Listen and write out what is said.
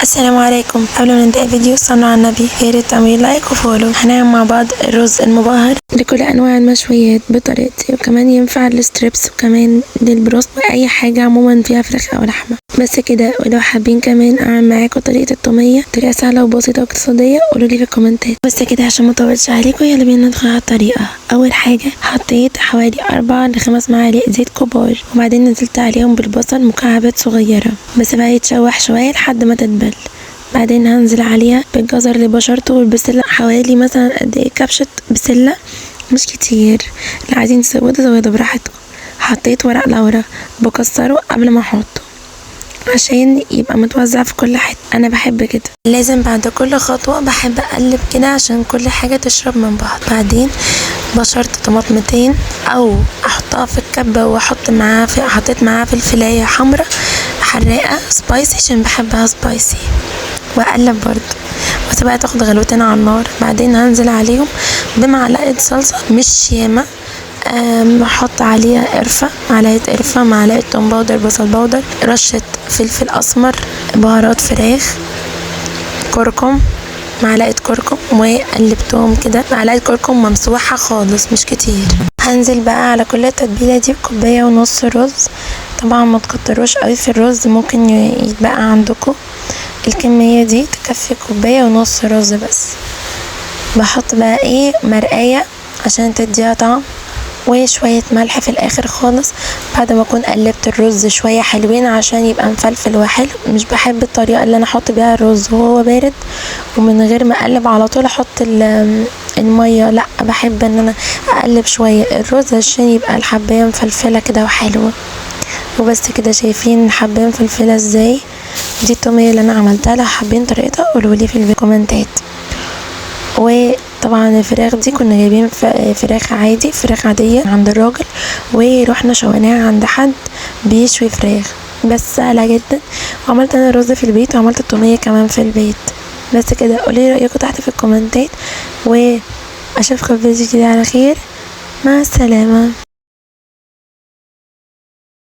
السلام عليكم. قبل ما نبدا الفيديو صلوا على النبي، يا ريت تعملي like و follow. هنعمل مع بعض الرز المبهر لكل انواع المشويات بطريقتي، وكمان ينفع لل strips وكمان للبروست واي حاجة عموما فيها فراخ او لحمه. بس كده. ولو حابين كمان اعمل معاكم طريقه التوميه، طريقه سهلة وبسيطة واقتصادية، قولوا لي في الكومنتات. بس كده عشان ما اطولش عليكم، يلا بينا ندخل على الطريقة. اول حاجة حطيت حوالي 4 ل5 معالق زيت كبار، وبعدين نزلت عليهم بالبصل مكعبات صغيرة، بس بقى يتشوح شوية لحد ما تدبل. بعدين هنزل عليها بالجزر اللي بشرته والبسله، حوالي مثلا قد ايه كبشة بسلة، مش كتير، اللي عايزين تزودوا زودوا براحتكم. حطيت ورق لورا بكسره قبل ما احطه عشان يبقى متوزع في كل حتة، انا بحب كده. لازم بعد كل خطوة بحب اقلب كده عشان كل حاجة تشرب من بعض. بعدين بشرت طماطمتين او احطها في الكبه واحط معاها حطيت معاها فلفلايه حمراء حراقه spicy عشان بحبها spicy، واقلب برضو واسيبها تاخد غلوتين على النار. بعدين هنزل عليهم بمعلقه صلصه مش ياما، احط عليها قرفه، معلقه قرفه، معلقه توم powder، بصل powder، رشه فلفل اسمر، بهارات فراخ، كركم، معلقه كركم، وقلبتهم كده. معلقه كركم ممسوحة خالص مش كتير. هنزل بقى على كل التتبيله دي بكوبايه ونص رز. طبعا ما تكتروش قوي في الرز، ممكن يتبقى عندكم. الكمية دي تكفي كوباية ونص رز بس. بحط بقى ايه مرقايه عشان تديها طعم، وشوية ملح في الاخر خالص بعد ما اكون قلبت الرز شوية حلوين عشان يبقى مفلفل وحلو. مش بحب الطريقة اللي انا احط بيها الرز وهو بارد ومن غير ما اقلب على طول احط المية، لا بحب ان انا اقلب شوية الرز عشان يبقى الحبايه مفلفله كده وحلوه. وبس كده. شايفين الحبايه مفلفله ازاي؟ دي التوميه اللي انا عملتها، لو حابين طريقتها قولولي في الكومنتات. وطبعا الفراخ دي كنا جايبين فراخ عادي، فراخ عادية عند الراجل، ورحنا شويناها عند حد بيشوي فراخ، بس سهلة جدا. وعملت انا الرز في البيت وعملت التومية كمان في البيت. بس كده. قولي رأيكم تحت في الكومنتات، واشوفكم في فيديو جديد على خير. مع السلامة.